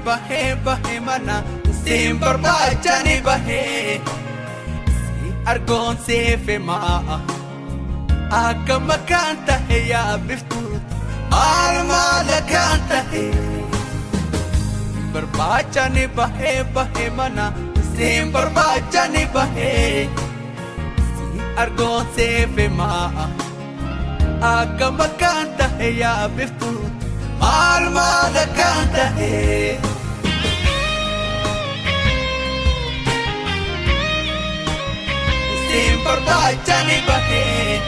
Bahee bahee mana siin barbaachani bahee si argoon seefemaa akka makaan tahe yaa biftuu maal maal akkaan tahe barbaachani bahee bahee mana siin barbaachani bahee si argoon seefemaa akka makaan tahe yaa biftuu maal maal akkaan tahe. Siin barbaachani bahee.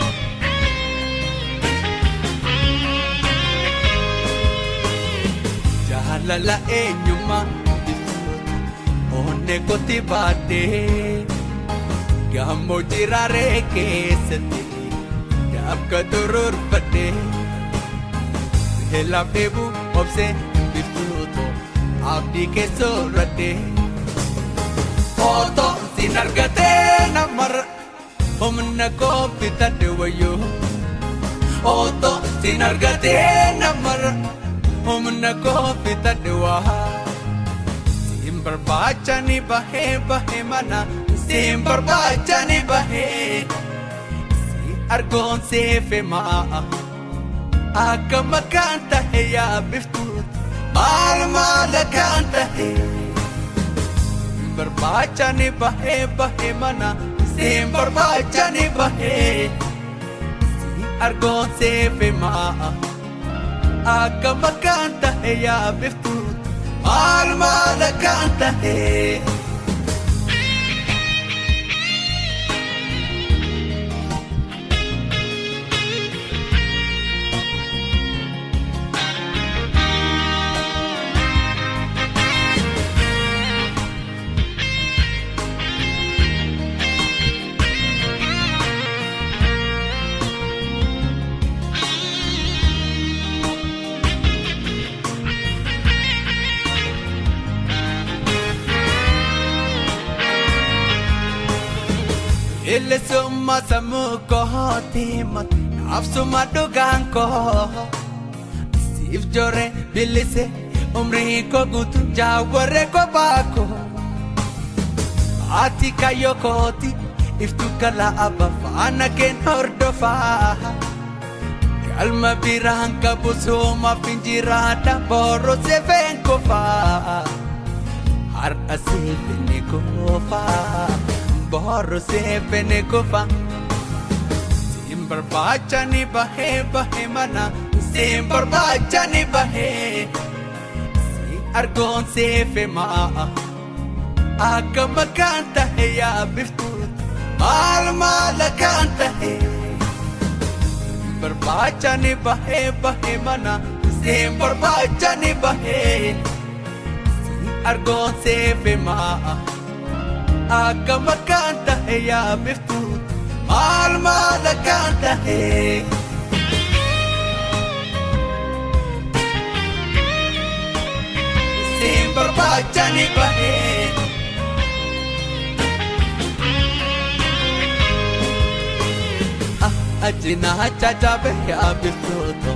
Jaalala eenyummaa biftuutu onnee kotti baadhee gammoojjii raaree keessatti dafqa dururfadhee beelaaf dheebuu obsee biftuutu abdii keessoorradhee otoo sin argatee namarra humna koo bitadhe wayyoo otoo sin argatee namarra humna koo bitadhe waa siin barbaachani bahee bahee mana siin barbaachani bahee si argoon seefemaa akka makaan tahe yaa biftuu maal maal akkaan tahe barbaachani bahee bahee mana siin barbaachani bahee si argoon seefemaa akka makaan tahe yaa biftuu maal maal akkaan tahe. Bilisummaa sammuu kooti nafsuma dhugaan koo siif joore bilise umrii koo guutuu jaawwarree kophaa koo ati kayyoo kooti iftu kala abba faana keen hordofaa galma biraan qabu sumaaf injiraadha boroo seefeen kofaa har'a seefeen kofaa boroo seefeen kofaa. Siin barbaachani bahee bahee mana siin barbaachani bahee si argoon seefemaa akka makaan tahe yaa biftuu maal maal akkaan tahe barbaachani bahee bahee mana siin barbaachani bahee si argoon seefemaa akka makaan tahe yaa biftuu maal maal akkaan tahe. Siin barbaachani bahee. Ajina cacabe yaa biftuuto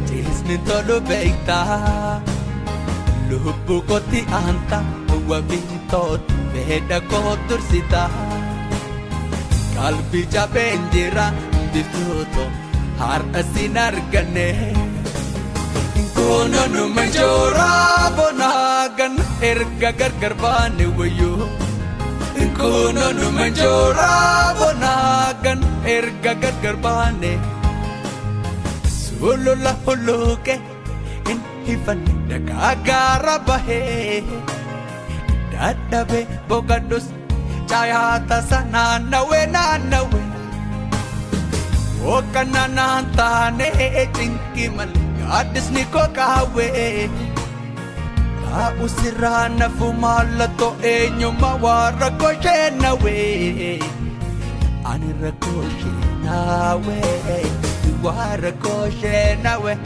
ciisni tolu beektaa lubbuu kotti aanta wabiitooti fedha koo tursitaa qalbii cabeen jira biftuuto har'a sin arganne kunonuma jooraa bonaa ganna erga gargar baane wayyoo. Kunonuma jooraa bonaa ganna erga gargar baane sulula hulluuqe hin hifanne dhagaa gaara bahee dadhabe boqadhus caayaa tasa naannawee naannawee Hoogganaa naan taane cinqii malee gaaddisni koo kaawwee. Taa'u sirraa nafu mallattoo eenyummaa waan rakkoo ishee Ani rakkoo ishee waan rakkoo ishee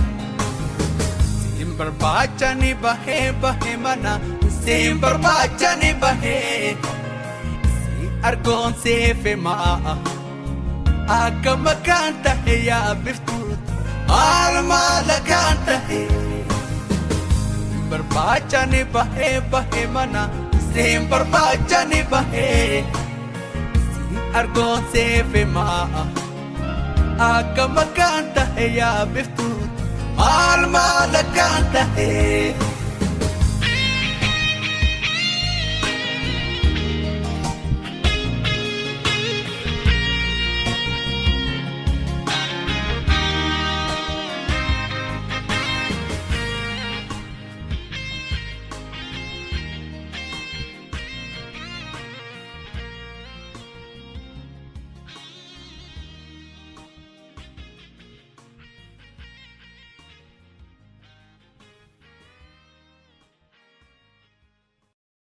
Siin barbaachani bahee bahee mana siin barbaachani bahee si argoon seefemaa akka makaan tahe yaa biftuu maal maal akkaan tahe. Barbaachani bahee bahee mana siin barbaachani bahee si argoon seefimaa akka maqaan tahe yaa biftuutu maal maal akkaan tahe.